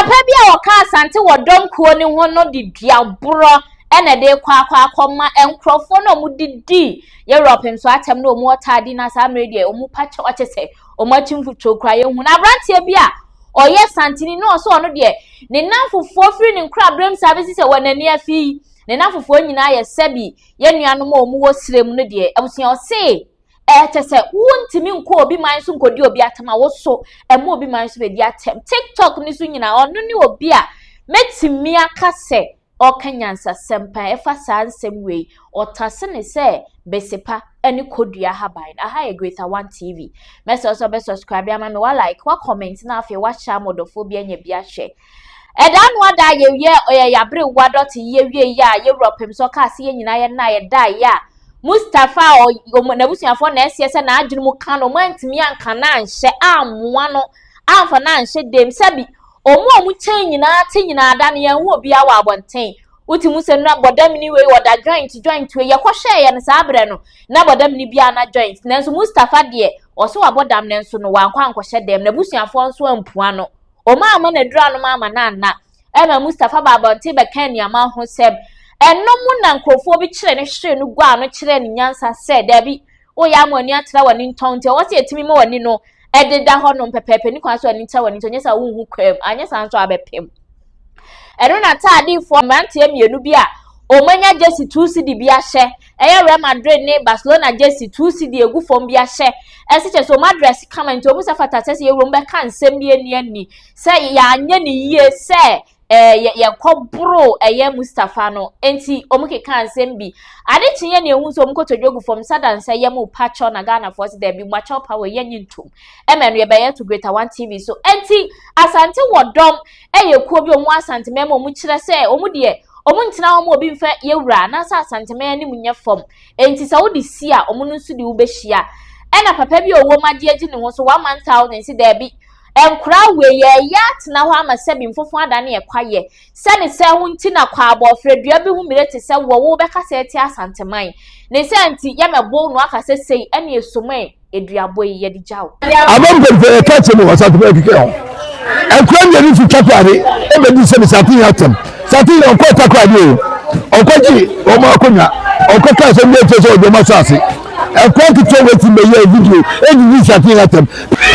Papa bi a ɔka Asante wɔ dɔm kuo no ho no de duaborɔ na ɛde rekɔ akɔ akɔma nkurɔfoɔ no a wɔdidi yɛwura ɔpem so atɛm na wɔn ɔtaa di na saa mmerɛ deɛ wɔn pa kyɛw akyɛ sɛ wɔn akyi mfuturo koraa yɛhu na aberanteɛ bi a ɔyɛ santini na ɔsɛ ɔno deɛ ne namfofoɔ firi ne nkoraberɛm saa bɛsi sɛ wɔn ani afi yi ne namfofoɔ nyinaa yɛ sɛbi yɛn nuanom a wɔn wɔ srɛ mu no deɛ abusua ɔse Ɛkyɛ sɛ wontumi nkɔ obi man so nkɔdi obi atɛm a woso ɛma obi man so bɛdi atɛm. TikTok no so nyinaa ɔno ne obi a mɛtumi aka sɛ ɔka nyansasɛm paa ɛfa saa nsɛm wei. Ɔtase ne sɛ besepa ne kodua haban. Aha yɛ Greater One TV. Mɛsɛ sɛ ɔbɛ subscribe ama me, wa like, wa comment na afei wa share ama ɔdɔfoɔ bi anya bi ahwɛ. Ɛda ano ada a yɛwie ɔyɛ yɛaberewa dɔte yɛwie yɛ a yɛwura ɔpem so ɔkaa sɛ yɛn nyinaa yɛn na yɛda yɛ a Mustapha a ɔmo n'abusuafoɔ na ɛseɛ sɛ n'adwene mu ka no, ɔmo antumi anka no anhyɛ ammoa no amfa no anhyɛ dam. Sɛbi ɔmo a ɔmo kyɛn nyinaa te nyinaa da no yɛnhu obiara wɔ abɔnten. Wote mu sɛ na bɔdamini wei ɔda joint joint wei yɛkɔhwɛɛ yɛ no saa berɛ no na bɔdamini biara na joint nanso Mustapha deɛ ɔso wabɔ dam nanso no wankɔ ankɔhyɛ dam n'abusuafoɔ nso ampua no. Ɔmo amma no aduru anom amma no anna. Ɛma Mustapha baa abɔnten bɛkaa Nuamah ho sɛm. Ɛno mu na nkurɔfoɔ bi kyeree no hweree no guaa no kyerɛɛ no nyansa sɛ, Dabi, woyɛ ama w'ani atra w'ani ntɔn nti ɛwɔ sɛ yɛtumi ma w'ani no deda hɔnom pɛpɛɛpɛ, ne kwan so w'ani ntra w'ani ntɔn, nyɛ saa a wonhu kwan mu, anyɛ saa nso a wobɛpem. Ɛno na ataadeefoɔ mmeranteɛ mmienu bi a wɔanya gyesi two cedi bi ahyɛ, ɛyɛ Real Madrid ne Barcelona gyesi two cedi egu fam bi ahyɛ, ɛsɛ kyerɛ sɛ wɔn adrɛse kama nti wɔn sɛ fata sɛ sɛ yɛwura mu bɛka nsɛm bi ani ani sɛ yɛanyɛ ne yie sɛ ɛɛ yɛkɔboro ɛyɛ Mustapha no nti wɔn keka nsɛm bi. Ade kye yɛ na ehu sɛ wɔn kotodwe gu fam sadan sɛ yɛ mo pakyɛw na Ghanafoɔ sɛ dɛbi mo akyɛw pa wɔ yɛ nye ntom ɛmɛ no yɛbɛyɛ to Greater One TV so nti Asante wɔ dɔm ɛyɛ kuo bi wɔn Asante mɛma wɔn kyerɛ sɛ wɔn deɛ wɔn ntena hɔ ma obi mfa yɛ wura anaasɛ Asante mɛn anim nyɛ fam nti sɛ wode si a wɔn nso de wobɛhyia ɛna papa bi a ɔwɔ mu agye agye ne ho so 1000 si dɛbi Nkora wei yɛɛyɛ atena hɔ ama sɛbi mfofo adane yɛ kwayɛ. Sɛ ne sɛ ho nti na kwaabɔɔfrɛ dua bi ho mmire te sɛ woɔ wo bɛkasa atia Asanteman. Ne sɛ nti yɛ mɛ bow no aka sɛ sei ɛne esomɛ eduabɔ yi yɛde gya wo. Aba mpanyinfoɔ yɛ ka kyerɛ mu wɔ Asanteman kekɛ ho. Nkora mmienu fi Takoradi ɛbɛdi sɛ ne Sante yɛ atɛm. Sante yɛ ɔnkɔ Takoradi o. Ɔnkɔ gye wɔn akonnwa. Ɔnkɔ ka asɛm bi akyerɛ sɛ ɔde wɔn asase. Nkora nketewa wɔ ti bɛyɛ video ɛdidi Sante yɛ atɛm.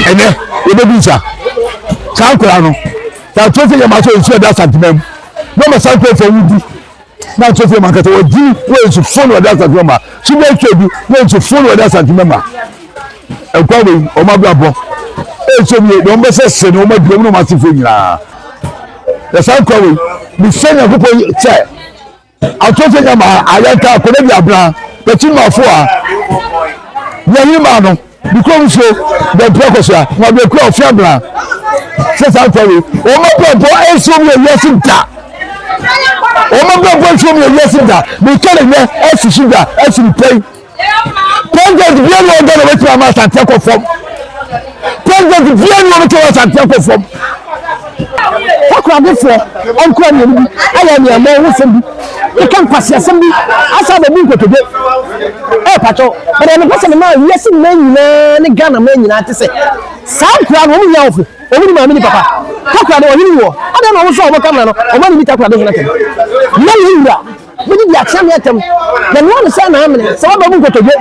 Ɛnɛ yɛbɛdi nsa saa nkwadaa no na ato sɛ yɛma sɛ nsuo ɛda asantema mu na ɔma saa nkurɔfoɔ wo di na ato sɛ yɛma nkasa wɔdi wɔ nsufo na ɔda asantema ma so bi atwa bi wɔ nsufo na ɔda asantema ma nkwa wei wɔn abrabɔ ɛnso wie na wɔn bɛsɛ sɛ na wɔn adi wɔn na wɔn asefoɔ nyinaa na saa nkwa wei mesɛ nyankopɔn sɛ Atɔfo nya ma ayɛnka akɔda bi abena bɛkyi mafo a yɛyi maa no ne kurom nsuo dɛmpɛ kɔsua na ɔde kura ɔfe abena sɛ saa nkwa wei wɔn abrabɔ nsuo mu yɛ wiase da wɔn abrabɔ nsuo mu yɛ wiase da meka ne nyɛ ɛsi so da ɛsi ne pɛn President bia ni ɔda na obetumi ama Asante akɔ fam. President bia ni obetumi ama Asante akɔ fam. Takoradefoɔ nkura mmienu bi ayɛ nneɛma ho sɛm bi keka nkwaseasɛm bi asa abɛbu nkotodwe ɛɛpakyɛw bɛdɛ mepɛ sɛ mema wiase mmaa nyinaa ne Ghana mmaa nyinaa te sɛ saa nkura no wɔn nyɛ awofo wɔn ni maame ni papa takorade ɔhene ni wɔ adɛn na wɔn nso a wɔn kamera no wɔn ani ni takorade hene atɛm na yɛn wura Mede di akyea me atɛm. Yɛnoa no sɛ na amene. Sɛ waba mu nkotodwe.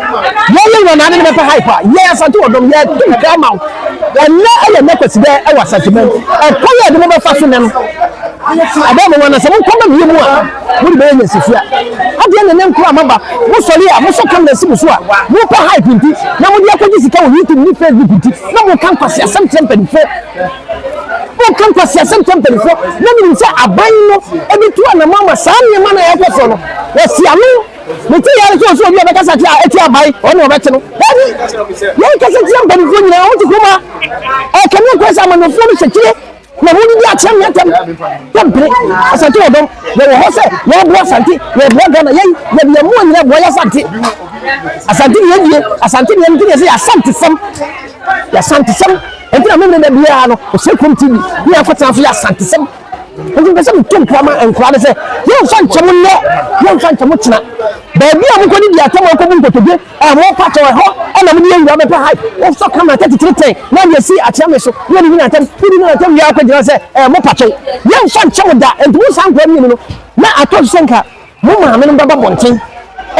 Yɛn yɛ wura na ade no bɛpɛ hype a. Yɛn Asante wɔ dɔm. Yɛto nkra ma wo. Ɛnnɛ ɛyɛ nnɛ Kwasidɛ ɛwɔ Asanteman. Ɛkwan a yɛde mo bɛfa so nnɛ no, ɛbɛyɛ mo nwanwa. Sɛ monkɔ ma meyɛ mu a, mode bɛyɛ nyansafua. Adeɛ na ɛnnɛ nkura a moaba. Mosɔre a, mosɔ camera si mo so a, mopɛ hype nti, na mode akɔgye sika wɔ YouTube ne Facebook nti, na moka nkwaseasɛm kyerɛ mpanimfoɔ. Woka nkwaseasɛm kyerɛ mpanimfoɔ na menim sɛ aban no bɛtu anamɔ ama saa nneɛma no a ɛrekɔ soɔ no wɔasi ano. Mete yɛ ara sɛ ɔsɛ obi a ɔbɛkasa tia atia aban ɔno na ɔbɛkye no. Dabi, yɛnkasa tia mpanimfoɔ nyinaa wɔn te kurom ha. Ɛkame akɔyɛ sɛ amanyɔfoɔ no hyɛ kyire na wɔdidi akyerɛ me atɛm. Yɛmpere Asante wɔ dɔm yɛwɔ hɔ sɛ yɛreboa Asante yɛreboa Ghana yɛn yɛde yɛn mmoa nyinaa boa yɛ Asante. Asante ne yɛdie Asante ne yɛn nti ne yɛsɛ yɛ Asantesɛm yɛ Asantesɛm. Enti na Memeneda biara no, ɔsɛe kurom TV ne yɛn akɔtena so yɛ Asantesɛm. Nti mpɛ sɛ meto nkoa ma nkoa no sɛ yɛmfa nkyɛ mo nnɛ, yɛmfa nkyɛ mo kyena. Baabi a mokɔdi di atɛm a wokɔbu nkotodwe a mopa kyɛw ɛhɔ ɛna mode yɛ wura bɛpɛ hype. Wosɔ camera 33 10 na de asi akyea me so na yɛde nyina atɛm, wodi nyina atɛm wie a wokɔgyina sɛ ɛɛ mopa kyɛw. Yɛmfa nkyɛ mo da. Nti mo saa nkoa mmienu no na atɔ so sɛ nka Mo maame nom bɛba bɔnten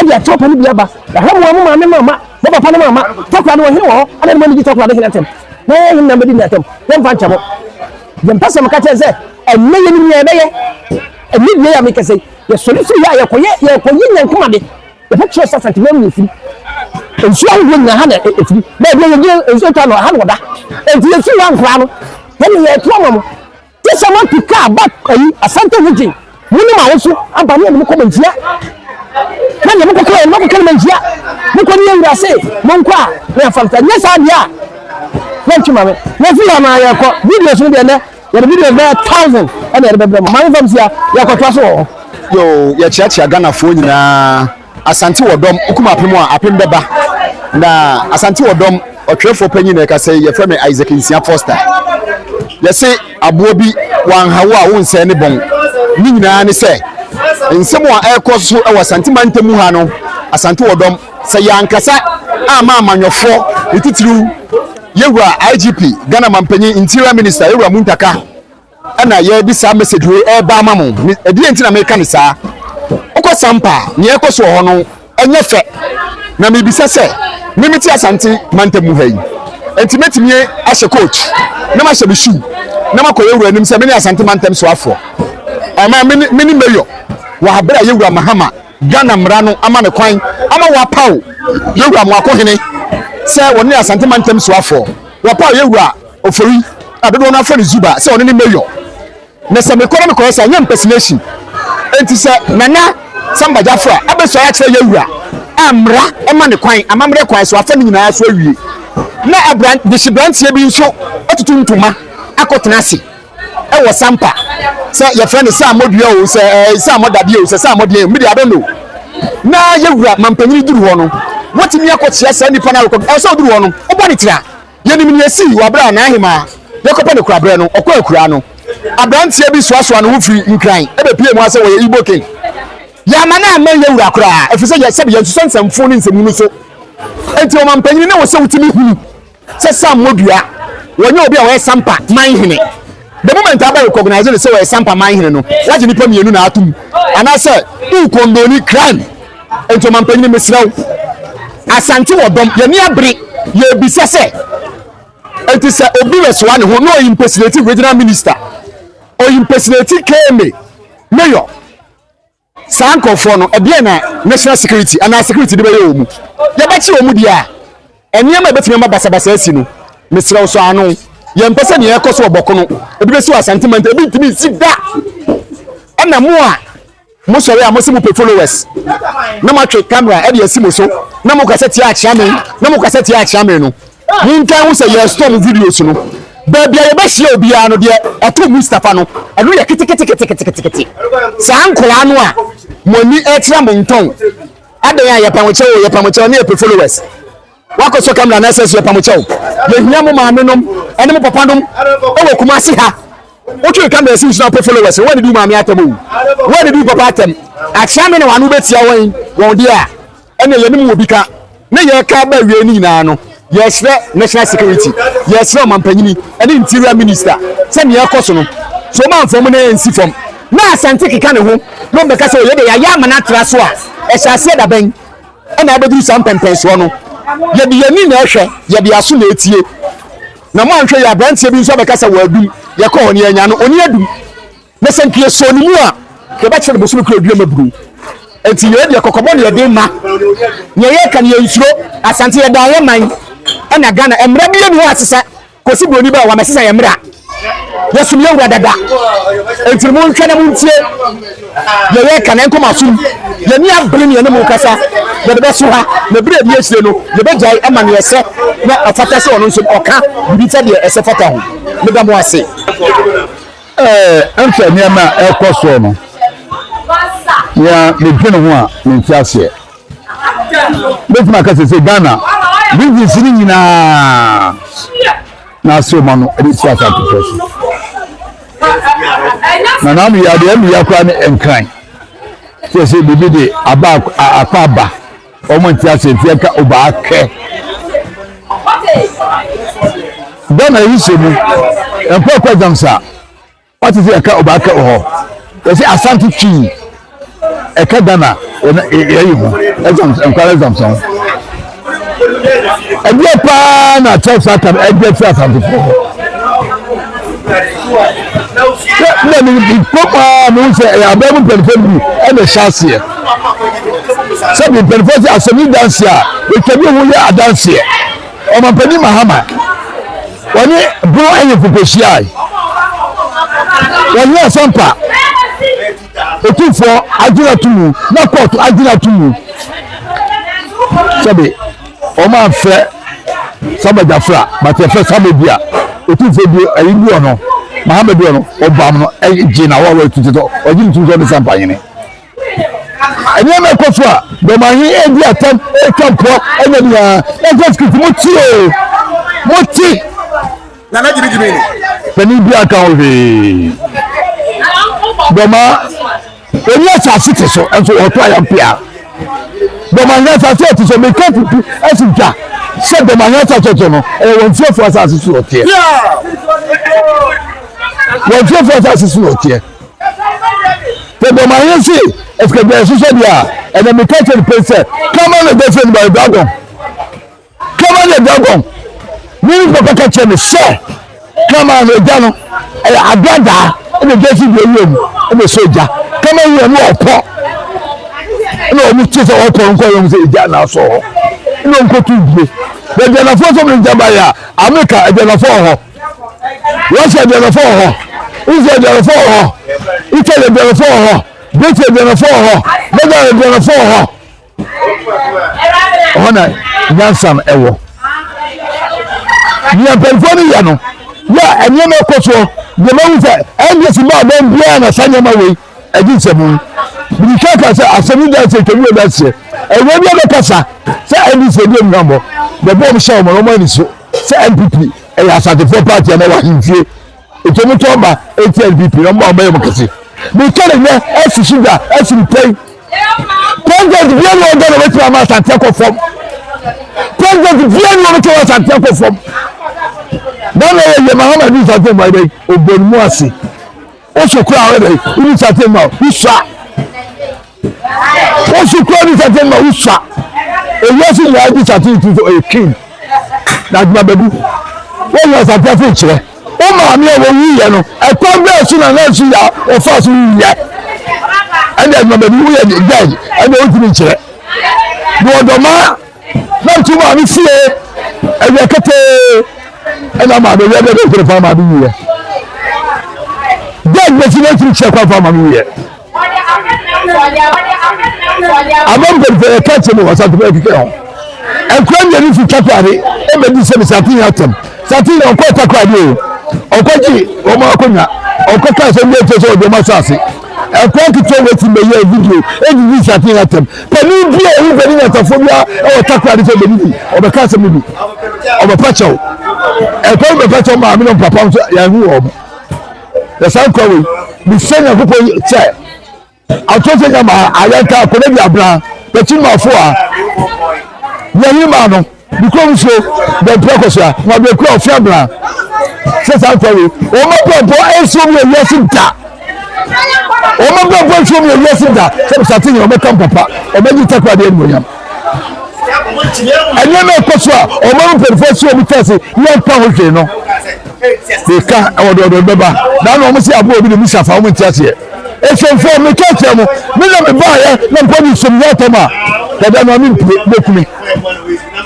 de akyɛw pa no bi aba. Yɛahwɛ mo a mo maame mo amma, mo papa nom amma. Tɔkora no ɔhene wɔ hɔ, adɛn na mo anigye tɔkora no hene atɛm? Na yɛn hene na mobɛdi ne atɛm? Yɛmfa nkyɛ mo. Deɛ mepɛ sɛ meka kyerɛ sɛ, ɛnnɛ yɛnim nea yɛbɛyɛ. Ɛnnɛ dua yi a mekasa yi, yɛsɔre firi ha a yɛkɔyɛ yɛkɔyɛ nyankomade. Yɛbɛkyerɛ sɛ Asanteman mu na ɛfiri. Nsuo ahodoɔ nyinaa ha na ɛfiri. Baabi a yɛgyina nsuo tɔ ano, ha na ɔda. Enti yɛfiri ha nkoraa no, yɛne yɛto ama mo. Gye sɛ moatu kaa ba ayi Asante region mo ne mo awofo aba ne yɛde mo kɔ Manhyia na deɛ mokɔka yɛ no mokɔka no Manhyia mokɔ ne yɛwura se monkɔ a na yɛafa no sɛ nyɛ saa deɛ a yɛntwe ma me yɛfiri ha no a yɛkɔ videos no deɛ nɛ yɛde videos bɛyɛ thousand ɛna yɛde bɛbrɛ mo maame fam sia yɛkɔtoa so wɔ hɔ. Yoo yɛkyeakyea Ghanafoɔ nyinaa. Asante wɔ dɔm, wokum apem a, apem bɛba. Na Asante wɔ dɔm, ɔtwerɛfoɔ panyin na ɛkasa yi, yɛfrɛ me Isaac Nsia Foster. Yɛse aboa bi wanha wo a wonsɛe ne bɔn. Ne nyinaa ne sɛ, nsɛm a ɛrekɔ so wɔ Asante mantam mu ha no, Asante wɔ dɔm, sɛ yɛankasa amma amanyɔfoɔ, ne titiriw Yɛwura IGP, Ghana Mampanyin, Interior Minister, Yɛwura Muntaka, ɛna yɛde saa message wei ɛreba ama mo. Ɛdeɛ nti na meka ne saa? Wokɔ Sampa a, nea ɛkɔ so wɔ hɔ no ɛnyɛ fɛ. Na mebisa sɛ, me mete Asante mantam mu ha yi, enti mɛtumi ahyɛ coat na mahyɛ me shoe na makɔ yɛwura anim sɛ mene Asante mantam soafoɔ anaa mene mayor wɔ abere a yɛwura Mahama Ghana mmara no ama no kwan ama wapaw yɛwura Moakohene sɛ wɔne Asante mantam soafoɔ, wapaw yɛwura Ofori a dodoɔ no ara frɛ no Zuba sɛ ɔno ne mayor. Na sɛ mekɔ na mekɔyɛ saa, ɛnyɛ impersonation. Enti sɛ Nana Samba Gyafra abɛsuae akyerɛ yɛn wura a mmara ma no kwan, amammerɛ kwan so afa ne nyinaa so awie, na abran, dehye-branteɛ bi nso atutu ntoma akɔtena ase wɔ Sampa, sɛ yɛfrɛ no Saamɔdua o, sɛ ɛɛ Saamɔdadeɛ o, sɛ Saamɔdeɛn o, me deɛ I don't know. Na yɛn wura mampanyini duru hɔ no, watumi akɔkyea saa nipa no arekɔ, ɛwɔ sɛ ɔduru hɔ no, wobɔ ne tira. Yenim nea esii wɔ bere a n'ahemmaa rekɔpɛ no korabrɛ no, ɔkɔɔ akuraa no. Aberanteɛ bi soasoaa ne ho firi Nkran bɛpuee mu ha sɛ ɔyɛ Igbo king. Yɛamma no ammɛn yɛn wura koraa, ɛfiri sɛ yɛ, sɛbe yɛnsosɔ nsɛmfoo ne nsɛmhunu so. Enti ɔmampanyin ne wo sɛ wotumi hunu sɛ Sam Modua, wɔnyɛ obi a ɔyɛ Sampa manhene. The moment a wobɛ recognise no sɛ ɔyɛ Sampa manhene no, woagye nnipa mmienu na atom, anaasɛ wo condone crime. Enti ɔmampanyini mesrɛ wo, Asante wɔ dɔm, yɛn ani abere, yɛrebisa sɛ, enti sɛ obi bɛsoa ne ho na ɔyi impersonate regional minister, ɔyi impersonate KMA, mayor, saa nkurɔfoɔ no, ɛdeɛn na national security anaa security de bɛyɛ wɔn mu? Yɛbɛkye wɔn deɛ a, nneɛma a ɛbɛtumi ama basabasa asi no, mesrɛ wo sɔ ano. Yɛmpɛ sɛ nea ɛrekɔ so wɔ Bɔko no, ebi bɛsi wɔ Asante mantam, ebi ntumi nsi da. Ɛna mo a Mo sɔre a mo se mo pɛ followers na mo atwe camera ɛde asi mo so na mo kasa tia akyeame na mo kasa tia akyeame no mo nkan ho sɛ yɛ store mo videos no baabi a yɛbɛhyia obiara no deɛ ɛto Mustapha no ɛno yɛ keteketeketeketekete saa nkoraa no a mo ani ɛkyerɛ mo ntɔn adɛn a yɛpɛ mo kyɛw yɛpɛ mo kyɛw ne yɛpɛ followers Wakɔ so camera na ɛsɛ so yɛpa mo kyɛw. Yɛhia mo maame nom ɛne mo papa nom ɛwɔ Kumasi ha. Wotwe camera si so na wopɛ followers no, woanidi wo maame atɛm o. Woanidi wo papa atɛm. Akyea me na wano bɛtia wɔn wɔn deɛ a, ɛne yɛne mo wɔ bi ka. Ne yɛka ba awiei no nyinaa no, yɛsrɛ national security, yɛsrɛ ɔmampanyini ɛne interior minister sɛ nea ɛkɔ so no, sɛ wɔn amfa wɔn nan ansi fam na Asante keka ne ho na wɔbɛka sɛ yɛde yɛayɛ ama no atra so a, ɛhyɛ aseɛ da bɛn? na abɛduru saa mpɛmpɛnsoɔ no, yɛde yɛn ani na ɛhwɛ, yɛde aso na ɛtie. Na moanhwɛ yɛ aberanteɛ bi nso abɛka sɛ wɔadum, yɛkɔ hɔ no yɛanya no, ɔni adum. Na sɛ nka yɛsɔɔ ne mu a, yɛbɛkyerɛ no bosome koro aduam aburo. Enti yei deɛ kɔkɔbɔ na yɛde ma. Nea yɛka no yɛnsuro. Asante yɛdan yɛ man ɛna Ghana mmara bi nni hɔ a asesa. Kosi broni bɛ wamɛsesa yɛn mmra. Yɛsom yɛn wura dada. Enti no monhwɛ na montie deɛ yɛreka na ɛnkɔ mo asom. Yɛn ani abere ne yɛne mo rekasa. Yɛde bɛso ha, na bere a ɛdi akyire no, yɛbɛgyae ama nea ɛsɛ na ɛfata sɛ ɔno nso ɔka biribi fa deɛ ɛsɛ fata ho. Meda mo ase. Ɛɛ, nneɛma a ɛrekɔ soɔ no, nea medwene ho a mente aseɛ. Mɛtumi aka sɛ sɛ Ghana regions no nyinaa na ase ɔma no de si asantefoɔ so. Na n'ano yɛ adeɛ ɛmu yɛ koraa ne nkran. Sɛ sɛ biribi de aba akɔ aba wɔn nti ase nti ɛka ɔbaa kɛ. Ghana yi hyɛ mu nkɔ ɛkɔ exams a wate sɛ yɛka ɔbaa kɛ wɔ hɔ yɛsɛ Asante Twi ɛka Ghana yɛyi ho exams nkwara exams ho ɛdeɛ paa na kyɛw saa tam ɛdeɛ fi Asantefoɔ hɔ na mi kɔ paa mi sɛ ɛyɛ abɛn mu mpanyinfoɔ bi ɛna ɛhyɛ aseɛ sɛbi mpanyinfoɔ sɛ asɛm yi danseɛ a etwa bi ho yɛ adanseɛ. Ɔmampanin Mahama, wɔne Bono ahemfo kɔhyiae. Wɔne Asampa Otumfoɔ agyina to mu na kɔɔto agyina to mu. Sɛbe wɔn amfrɛ Samba Jafra, but yɛfrɛ Samba bi a Otumfoɔ bi ayi bi wɔ no, Mahama bi wɔ no, ɔbam no gye na wɔwɔ tutu sɛ ɔgye ne tum sɛ ɔne Sampa hene. Nneɛma ɛkɔ so a dɔmahe edi atam etwa mpoa ɛnyɛ nea ɛkɔ sikiti mo ti o mo ti. Nana gyimigyimi ni. Panin bi aka ho hwee. Dɔma oni asase te so nso ɔtɔ ayampea. Dɔmahe asase ɛte so meka tutu ɛsi dwa sɛ dɔmahe asase te no ɛyɛ wɔn fiefo asase so ɔteɛ. Wɔn fiefo asase so ɔteɛ. Tɛdɔmahene se, Ɛsikadwa ɛhyehyɛ deɛ a, ɛnɛ meka kyerɛ no pɛn sɛ, Kraman na ɛda fie no ba dragon. Kraman yɛ dragon. Me ne papa ka kyerɛ me sɛ, kraman no agya no, ɛyɛ agradaa ɛna agya si deɛ wura mu ɛna ɛsɔ agya. Kraman wura no ɔpɔ. Ɛna wɔn te sɛ ɔpɔ nkɔ yɛn sɛ agya na asɔ hɔ. Ɛna wɔn kɔtu bie. Na aduanafoɔ sɛ wɔn agya ba yɛ a, Amerika aduanafoɔ wɔ hɔ. Russia aduanafo wɔ hɔ, Israel aduanafo wɔ hɔ, Italy aduanafo wɔ hɔ, Britain aduanafo wɔ hɔ, Netherlands aduanafo wɔ hɔ. Ɛhɔ na nyansa no ɛwɔ. Nea mpanyinfoɔ no yɛ no, yɛ a nneɛma ɛkɔ soɔ, deɛ mahu sɛ NDC ba abɛn biara na saa nneɛma wei ɛgye nsɛm yi. Mirika ka sɛ asɛm yi danseɛ twam yɛ danseɛ. Ɛwɔ bi abɛkasa sɛ NDC ɛdi ɔmo hwammɔ, bɛbɔ ɔmo hyɛ ɔmo na ɔmo ani so. Sɛ NPP ɛyɛ asantefoɔ party anaa wɔ ahemfie nti ɔmo tɔn ba eti NPP na ɔmo ba ɔmo bɛyɛ ɔmo kɛse meka ne nɛ ɛsi so dwa ɛsi ne pɛn president bia ne ɔgya na ɔbɛtumi ama asante akɔ fam president bia ne ɔbɛtumi ama asante akɔ fam na na yɛ yɛ mahama bi asante mu ayɛ dɛ ɔbɔ ne mu ase woso kura ayɛ dɛ wodi asante mu a wosua Wosu kura ni sate ma wusua. Ewiase nyinaa gye sate ti sɛ ɔyɛ king. Na adwuma bɛgu. Wohu asante ase kyerɛ. Wo maame a wɔwuiɛ no, ɛkwan bɛɛ so na na nso yɛ a wɔfaa so wuiɛ. Ɛne adwuma bɛgu woyɛ judge ɛne wontumi nkyerɛ. Na wɔdɔmaa na nto maame fie awia ketee ɛna maame wia bɛbɛ nkyerɛ fa maame wuiɛ. Judge bɛsi na ntumi kyerɛ kwan fa maame wuiɛ. Aba mpanyinfoɔ yɛ ka kyerɛ mu wɔ asante bɛyɛ kekɛ ho. Nkura mmienu fi takoradi ɛbɛdi sɛ sante yɛ atɛm. Sante yɛ ɔkɔ takoradi o. Ɔkɔ gye wɔn akonnwa. Ɔkɔ kaa sɛ mbɛ kyerɛ sɛ ɔde wɔn asase. Nkura nketewa wɔ ti mbɛyɛ video ɛdidi sante yɛ atɛm. Panin bi a ɔwu panin nyansafoɔ bi a ɛwɔ takoradi sɛ ɔbɛdidi ɔbɛka asɛm no bi. Ɔbɛpa kyɛw. Nkura no bɛpa kyɛw maame no papa nso yɛn ho wɔn. Na saa nkwa wei, mesrɛ Nyankopɔn sɛ, atɔfo nya ma ayɛnka akɔda bi abena, bɛkyi mafo a, yɛhene maa no, ne kurom nsuo, bɛmpɛ kɔsoa, na bɛkura ɔfe abena, sɛ saa nkwa wei, wɔn abrabɔ nsuo mu yɛ wiase da, wɔn abrabɔ nsuo mu yɛ wiase da, sɛ bisate nyina wɔbɛka mpapa, wɔbɛgye takora deɛ animuonyam. Nneɛma ɛkɔ so a, wɔn mpanyinfoɔ si wɔn ti ase, yɛnka ho hwee no. Meka ɛwɔ deɛ ɔde bɛba na na wɔn sɛ aboa obi de mu safa wɔn nti aseɛ. Efemfoɔ meka kyerɛ mo me na me baayɛ na mpo mi som yɛ atɛm a dada no ame mpue mo kumi.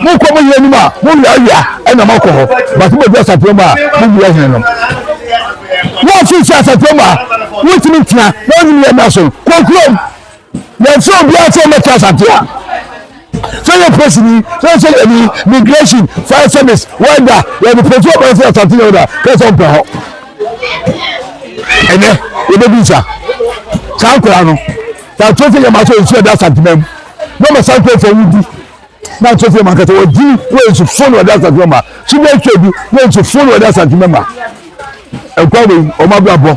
Mo kɔ mo yɛ anim a mo wia wia ɛna mo akɔ hɔ but mo bɛdu asateɛ mu a mo wia hene nom. Wɔn fi sɛ asateɛ mu a wotumi tena na wɔn nyɛ mma so kɔ kurom. Yɛmfrɛ obiara sɛ ɔmmɛka Asante a. Sɛ yɛ polisini, sɛ yɛ sogyani, migration, fire service, welder, yɛde polisi ɔbɛn sɛ Asante yɛ ɔda, kɛ sɛ ɔmpɛ hɔ. Ɛnɛ, yɛbɛdi nsa. Saa nkwadaa no, sɛ akyerɛ sɛ yɛma sɛ nsuo ɛda Asante ma mu, na ɔma saa nkurɔfoɔ wodi, na akyerɛ sɛ yɛma nkasa wɔdi wɔ nsufo na ɔda Asante ma, so bɛtwa bi wɔ nsufo na ɔda Asante ma. Nkwa wei, wɔn abrabɔ.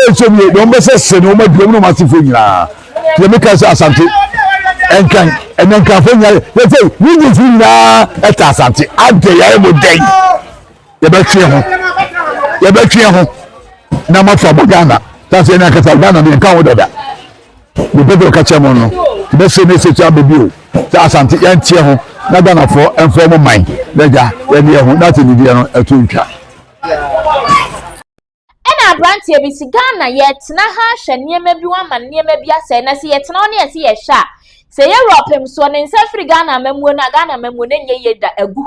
Ɛnso wie deɛ wɔn bɛsɛ sɛ ne wɔn adwuma mu na wɔn asefoɔ nyinaa. Deɛ meka sɛ Asante Nkran ɛnɛ Nkranfoɔ nyinaa yɛ sɛ regions nyinaa ɛta Asante adɛ yɛayɛ mo dɛn yɛbɛtwe ho yɛbɛtwe ho na moafa mo Ghana sase yɛn ankasa Ghana no yɛnka ho dada mepɛ sɛ ɔka kyerɛ mo no bɛsɛ ne sɛ kyɛ abɛbi o sɛ Asante yɛnteɛ ho na Ghanafoɔ ɛmfa mo man na agya yɛne yɛ ho na asɛ nidiɛ no ɛto ntwa. Ɛna abranteɛ bi se Ghana yɛtena ha ahwɛ nneɛma bi ama nneɛma bi asɛe na sɛ yɛtena hɔ ne yɛse yɛhwɛ a sɛ yɛwura ɔpem soɔ ne nsa firi Ghana amammuo no a Ghana amammuo no nyɛ yie da agu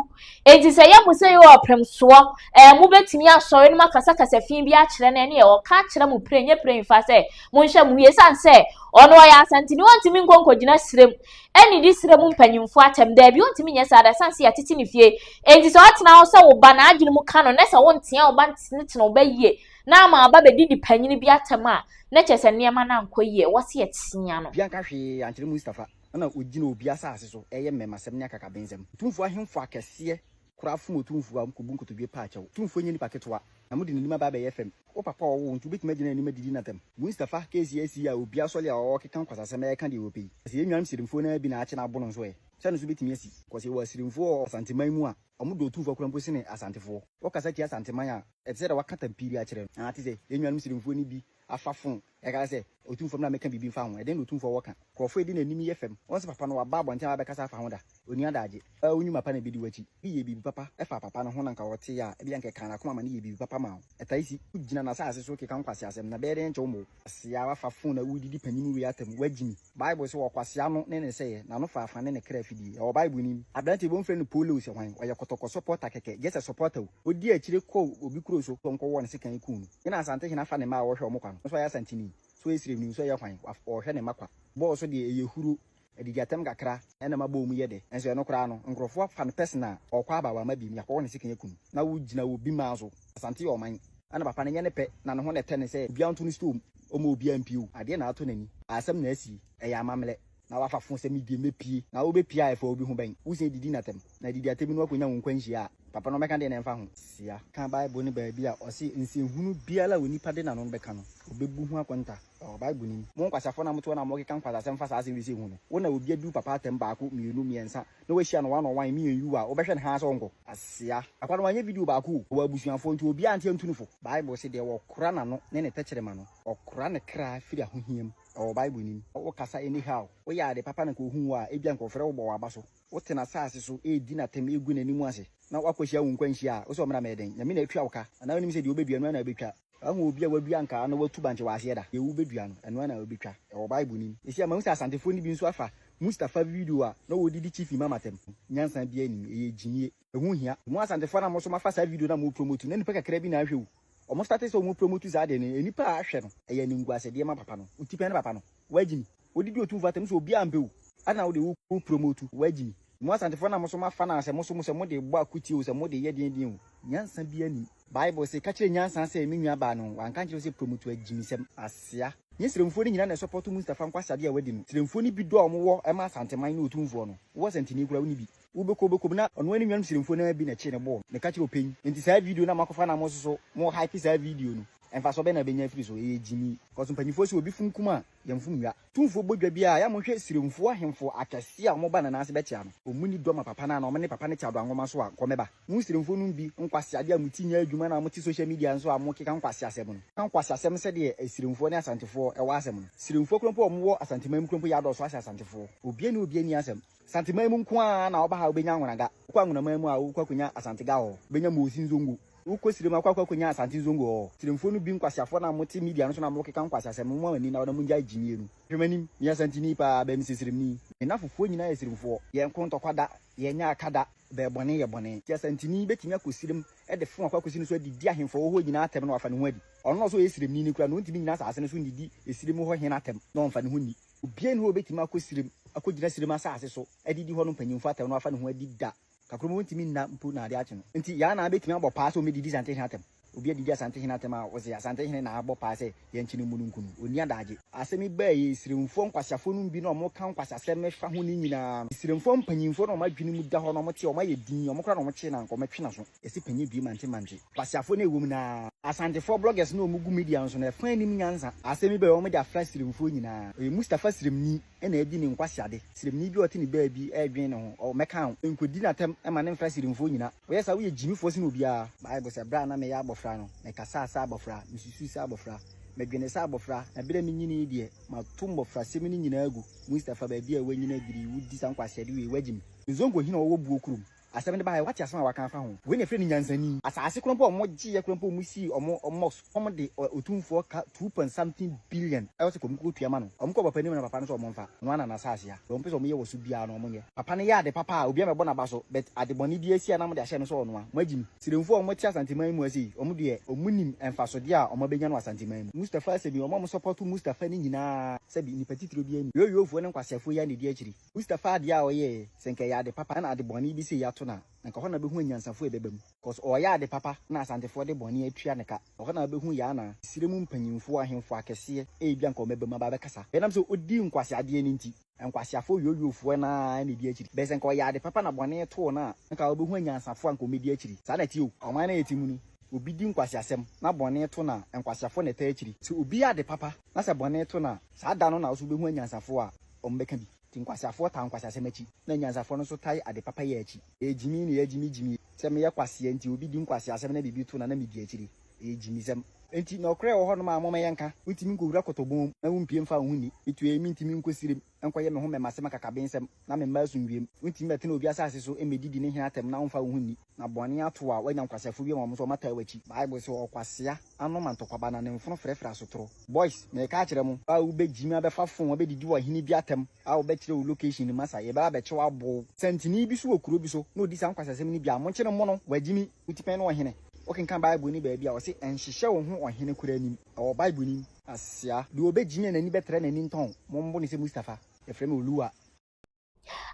enti sɛ yɛ mo sɛ yɛwɔ ɔpem soɔ ɛɛ mo bɛtumi asɔre no mo akasakasa fi bi akyerɛ no ɛne ɔka akyerɛ mo pire nyɛ pire mfa sɛ monhwɛ mo yie sane sɛ ɔno ɔyɛ asanteni ɔntumi nkɔ nkɔgyina serem ɛnidi serɛ mu mpanyimfoɔ atɛm daabi ɔntumi nyɛ saa da ɛsiane sɛ yɛatete ne fie enti sɛ ɔtena hɔ sɛ wo ba n'adwene mu ka no na sɛ wontea wo ba ntenetene wo ba yie na ama aba bɛdidi panyini bi atɛm a na kyerɛ sɛ nneɛma no ankɔ yie ɛwɔ sɛ yɛtea no. Obi anka hwee ankyerɛ Mustafa na ogyina obi asase so reyɛ mmɛmasɛm ne akakabensɛm. Otumfoɔ ahemfo akɛseɛ koraa fom otumfoɔ a wɔkɔbu nkotodwe pa akyɛw. Otumfoɔ nyɛ nipa ketewa na mode n'anim aba abɛyɛ fam. Wo papa a ɔwoo wo nti wobɛtumi agyina n'anim adidi no atɛm. Mustafa case yi asi yi a obi asɔre a ɔrekeka nkwasasɛm reka deɛ ɔpɛ yi, sɛ yɛn nuanom Sirimfoɔ no ara bi na akye no abo no nso ɛ? Sɛ ɛno nso bɛtumi asi. Cause yɛwɔ Asirimfoɔ wɔ Asanteman mu a wɔdɔ Otumfoɔ koraa mpo sene Asantefoɔ. Wokasa tia Asanteman a, ɛte sɛ deɛ woaka tampiiri akyerɛ no. Aa te sɛ yɛn nuanom Sirimfoɔ no bi afa phone ɛka sɛ, Otumfoɔ mmra mmɛka biribi mfa ho. Ɛdɛn na Otumfoɔ wɔ ka? Nkurɔfoɔ a ɛdi n'anim yɛ fam. Wɔn sɛ papa no waba abɔnten aba abɛkasa afa ho da. Onua Daagye, a wo nnwuma pa na ɛbɛdi w'akyi. Bi yɛɛ biribi papa faa papa no ho na anka ɔtee a, ebia anka ɛkaa n'akoma ma no yɛɛ biribi papa maa wo. Ɛtae si, wogyina n'asase so keka nkwaseasɛm, na ɛbɛyɛ dɛn nkyɛ wo mmɔ wo? Kwasea, woafa phone na woredidi panyin wei atɛm, woagyimi. Bible se, Ɔkwasea ano ne ne sɛeɛ, n'ano faafa ne ne kra afidie. Ɛwɔ Bible no mu. Aberanteɛ bi wɔfrɛ no Paul sɛ hwan? Ɔyɛ kɔtɔkɔ supporter kɛkɛ, just a supporter o. Ɔdii akyire kɔɔ obi kuro so kɔwɔɔ ne sekan kuu no. Yɛn Asantehene afa ne mma a ɔhwɛ wɔn kwa no, nso ɔyɛ Asanteni, so ɔyɛ Siremni, nso ɔyɛ hwan? Ɔhwɛ ne mma kwa. Bɔɔl so deɛ ɛyɛ huro, adidi atɛm kakra ɛna ma bɔɔl mu yɛ dɛ. Nso ɛno koraa no, nkorɔfoɔ afa no personal, ɔkɔ aba wamma bi, yɛakɔwɔ ne sekan aku no. Na wo gyina obi man so. Asante yɛ ɔman. Ɛna papa no nyɛ ne pɛ, na ne ho na ɛtɛ no sɛ obiara nto no store mu, ɔmma obiara mpue o. Adeɛ na atɔ n'ani, asɛm na asi, ɛyɛ amammerɛ. Na wafa fo sɛ me deɛ mɛpue. Na wobɛpue a ɛfa obi ho bɛn? Wosan didi no atɛm. Na didi atɛm yi na woakɔnya wo nkwa nhyia a, papa no ɔmmɛka deɛ na ɛmfa ho. Sia. Ka Bible no baabi a ɔse nsɛnhunu biara a onipa de n'ano bɛka no, ɔbɛbu ho akonta. Ɛwɔ Bible no mu. Mo nkwaseafoɔ no a mote hɔ no a mokeka nkwaseasɛm fa saa asɛm wei sei ho no, wo na obi adi wo papa atɛm baako, mmienu, mmiɛnsa, na wahyia no one on one, me and you a, wobɛhwɛ no haa sɛ ɔnkɔ? Asia. Akwa no wanyɛ video baako o. Ɔwɔ abusuafoɔ nti obiara ante antu no fo. Bible se deɛ ɔkora n'ano ne ne tɛkyerɛma no, ɔkora ne kra firi ahohia mu. Ɛwɔ Bible no mu. Wo kasa anyhow. Woyɛ ade papa na nka ohuu wo a, ebia nka ɔfrɛ wo bɔ w'aba so. Wote n'asaase so redi n'atɛm regu n'anim ase, na woakɔhyia wo nkwanhyia a, wo sɛ ɔmmra mmɛyɛ dɛn? Nyame na atua wo ka. Anaa wonim sɛ deɛ wobɛdua no ara na wobɛtwa? Woahu obi a wadua ankaa na watu bankye wɔ aseɛ da? Deɛ wobɛdua no, ɛno ara na wobɛtwa. Ɛwɔ Bible no mu. Seesei mahu sɛ Asantefoɔ no bi nso afa Mustapha video a na ɔredidi Chief Imam atɛm. Nyansa biara nnim. Ɛyɛ gyimie. Ɛho nhia. Mo Asantefoɔ no a mo nso moafa saa video no a morepromote no, na nnipa kakra bi na ahwɛ o. Wɔn starte sɛ wɔn promote saa adeɛ no, nnipa a ahwɛ no, ɛyɛ animguasedeɛ ma papa no. Wo ti pɛn ne papa no. Woagyimi. Wodidi otumfoɔ atɛm sɛ obiara mpɛ o. Adɛn na wode wo promote? Woagyimi. Mo Asantefoɔ no a mo nso moafa no a sɛ mo nso mo sɛ mode bɔ akutie o, sɛ mode yɛ deɛn deɛn o, nyansa biara nnim. Bible se, Ka kyerɛ nyansa sɛ, Me nuabaa no, wanka ankyerɛ wo sɛ promote agyimisɛm. Asea. Nyɛ Sremfoɔ no nyinaa na ɛsɔpɔto Mustapha nkwaseadeɛ a wadi no. Sremfoɔ no bi dɔ a wɔwɔ ma Asanteman ne Otumfoɔ no, wo Asanteni koraa wonni bi. Wobɛkɔ wobɛkɔ mu na ɔno ara ne nuanom Sremfoɔ no ara bi na ɛkyee no bɔɔ no. Meka kyerɛ ɔpanyin. Enti saa video no a moakɔfa no a mo nso so mo hype saa video no, mfasoɔ bɛn na wobɛnya afiri so? Ɛyɛ gyimii. Cause mpanyinfoɔ se obi fom kum a, yɛmfom nnwa. Tumfoɔ bɔ dwa biara a, yɛ a monhwɛ Sremfoɔ ahemfo akɛseɛ a wɔba Nana ase bɛkyea no. Wɔn nni dɔ ma papa no a na wɔne papa no te adoanwoma so a, nkɔ mɛba. Mo Sremfoɔ nom bi nkwaseadeɛ a mo ti nyɛ adwuma na mote social media nso a mokeka nkwaseasɛm no. Ka nkwaseasɛm sɛdeɛ Sremfoɔ ne Asantefoɔ wɔ asɛm no. Sremfoɔ kura mpo a wɔwɔ Asanteman mu kura mpo yɛ adɔɔso ahyɛ Asantefoɔ. Obia ne obia nni asɛm. Asanteman mu nko ara na woba ha a wobɛnya Anwonaga. Wokɔ Anwonaman mu a wokɔ akɔnya Asantega hɔ. Wobɛnya Moosi Nzongo. Wokɔ Sirem akɔ akɔ akɔnya Asante Nzongo hɔ. Siremfoɔ no bi nkwaseafoɔ no a mote media no so na mokeka nkwaseasɛm no, momma mo ani nna hɔ na mongyae gyimie no. Hwɛ m'anim, meyɛ Asanteni paa, bɛɛ mesɛ Siremni. Me nnafofoɔ nyinaa yɛ Siremfoɔ. Yɛnko ntɔkwa da, yɛnyɛ aka da, bɛɛ bɔne yɛ bɔne. Nti Asanteni bɛtumi akɔ Sirem de fo akɔ akɔsi no so adidi ahemfo a wɔwɔ hɔ nyinaa atɛm na wafa ne ho adi. Ɔno na ɔsɛ ɔyɛ Siremni no koraa no, ɔntumi nnyina asase no so nnidi Sirem hɔ hene atɛm na ɔmfa ne ho nni. Obiara nni hɔ a obetumi akɔ Sirem akogyina Sirem asase so adidi hɔ no mpanyimfo atɛm na wafa ne ho adi da. Kakra mu ontumi nna mpo na ade akye no. Enti Yaa Naa betumi abɔ paa sɛ ommedidi Santehene atɛm. Obi adidi Asantehene atɛm a, ɔse Asantehene na abɔ paa sɛ yɛnkye no mmu no nku no. Ɔnni adagye. Asɛm yi baeɛ yi, Siremfoɔ nkwaseafoɔ nom bi na wɔka nkwaseasɛm fa ho no nyinaa no, Siremfoɔ mpanyimfoɔ na wɔn adwene mu da hɔ na wɔte a, wɔayɛ dinn, wɔn koraa na wɔkye no a, anka wɔbɛtwe n'aso. Yɛse panyin due mante mante. Nkwaseafoɔ no a ɛwɔ mu no ara. Asantefoɔ bloggers no a wɔgu media no so no, ɛfa nnim nyansa. Asɛm yi baeɛ yi, wɔde afra Siremfoɔ nyinaa. Ɔyɛ Mustapha Siremni. na adi ne nkwaseade. Sremni bi a ɔte ne baabi redwen ne ho, ɔmmɛka ho, nkodi no atɛm mma no mfra Siremfoɔ nyina. Woyɛ saa a, woyɛ gyimifoɔ sene obiara. Bible sɛ, Berɛ a na meyɛ abɔfra no, mekasaa sɛ abɔfra, mesusuu sɛ abɔfra, medwenee sɛ abɔfra, na berɛ a menyinii deɛ, mato mmɔfrasɛm no nyinaa agu. Mustapha, baabi a woanyini aduru yi, wodi saa nkwaseade wei, woagyimi. Nzongo hene a ɔwɔ Buo kurom. Asɛm no baeɛ, woate asɛm a waka afa ho? Wei na yɛfrɛ no nyansani. Asaase korɔ mpo a wɔn gyeeɛ korɔ mpo wɔn sii wɔn mosque, wɔn de otumfoɔ ka two point something billion ɛwɔ sɛ wɔn kɔ tua ma no. Wɔn kɔɔ papa anim na papa no sɛ wɔn mfa, ɔno ara na n'asaase a, deɛ wɔn pɛ sɛ wɔn yɛ wɔ so biara no wɔn nyɛ. Papa no yɛ ade papa a obiara mmɛbɔ n'aba so but ade bɔne biara si a na wɔde ahyɛ no sɛ ɔnoa. Mo agyimi. Siremfoɔ a wɔn te Asanteman mu ha sei, wɔn deɛ wɔn nim mfasodeɛ a wɔn abɛnya no wɔ Asanteman mu. Mustapha asɛm yi, wɔn a wɔn support Mustapha no nyinaa sɛbi nnipa titire biara nni. Yooyoofoɔ ne nkwaseafoɔ yi ara na ɛdi akyire. Mustapha adeɛ a ɔyɛɛ sɛ nka ɛyɛ ade papa na ade bɔne bi sei ato no a, nka hɔ na bɛhu anyansafoɔ a ɛbɛba mu. Cos ɔɔyɛ ade papa na Asantefoɔ de bɔne atua ne ka. Ɛhɔ na wobɛhu yaa na sire mu mpanyinfoɔ, ahemfo akɛseɛ ebia nka wɔbɛba mu aba abɛkasa. Ɛnam sɛ ɔdii nkwaseadeɛ no nti, nkwaseafoɔ yooyoofoɔ no ara na ɛdi akyiri. Bɛyɛ sɛ nka ɔyɛ ade papa na bɔne too no a, nka wobɛhu anyansafoɔ a nka wɔbɛdi akyiri. Saa na ɛteɛ o. Ɔman no a yɛte mu no, obi di nkwaseasɛm na bɔne to no a, nkwaseafoɔ na ɛtaa akyiri. Sɛ obi yɛ ade papa na sɛ bɔne to no a, saa da no na wo nso wobɛhu anyansafoɔ a wɔbɛka bi. Nti nkwaseafoɔ taa nkwaseasɛm akyi, na anyansafoɔ no nso tae ade papa yɛ akyi. Ɛyɛ gyimi na yɛagyimi gyimi. Sɛ meyɛ kwasea nti obi di nkwaseasɛm na biribi to no a na medi akyiri. Ɛyɛ gyimisɛm. Enti nɔkorɛ wɔ hɔnom a momma yɛnka. Wontumi nkɔwura kɔtɔbɔn mu na wompue mfa wo ho nni. Metuae mentumi nkɔ sirem nkɔyɛ me ho mmɛmasɛm akakabensɛm na memma asomdwoeɛ mu. Wontumi mmɛtena obi asase so mmɛdidi ne hene atɛm na womfa wo ho nni. Na bɔne ato wo a, woanya nkwaseafoɔ bi ama wɔn nso wɔataa w'akyi. Bible se ɔkwasea ano ma ntɔkwaba na ne mfono frɛfrɛ asotoro. Boys, mereka akyerɛ mo, a wobɛgyimi abɛfa phone abɛdidi ɔhene bi atɛm a wɔbɛkyerɛ wo location no masa, yɛbɛba abɛkye wo abo wo. Santini bi so wɔ kuro bi so na ɔdi saa nkwaseasɛm no bi a, monkye no mmo no, wagyimi, wo tipɛn ne ɔhene. Wokenkan Bible no baabi a, ɔse ɛnhyehyɛ wo ho ɔhene koraa anim. Ɛwɔ Bible no mu. Asea, deɛ ɔbɛgyimi a n'ani bɛtrɛ n'ani ntɔn, mombo no sɛ Mustafa. Yɛfrɛ me Oluwa.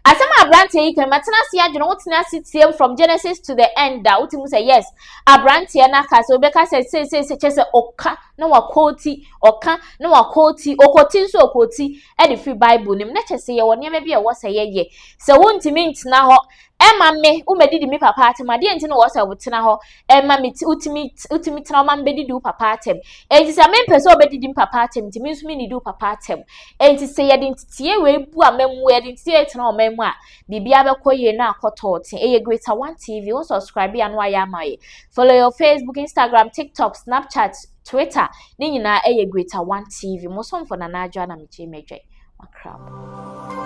Asɛm a aberanteɛ yi kan matena ase adwene wotena ase tie from Genesis to the end a wotumi sɛ yes aberanteɛ no aka sɛ wobɛka sɛ seeseese kyɛ sɛ ɔka na wakɔɔti ɔka na wakɔɔti ɔkɔti nso ɔkɔɔti ɛde firi Bible no mu na kyɛ sɛ yɛwɔ nneɛma bi a ɛwɔ sɛ yɛyɛ sɛ wontumi ntena hɔ ɛma me womɛdidi me papa atɛm adeɛ nti na wɔ sɛ wotena hɔ ɛma me wotumi wotumi tena hɔ ma mebɛdidi wo papa atɛm enti sɛ mempɛ sɛ wobɛdidi me papa atɛm nti me nso mennidi wo papa atɛm enti sɛ yɛde nteteɛ wei bu amammuo yɛde nteteɛ tena ɔman mu a biribiara bɛkɔ yie na akɔ tɔɔte ɛyɛ Greater One TV wo subscribe a na wayɛ ama yɛ follow your Facebook Instagram TikTok Snapchat Twitter ne nyinaa ɛyɛ Greater One TV mo somfo Nana Adwoa na megye medwɛ makra mo.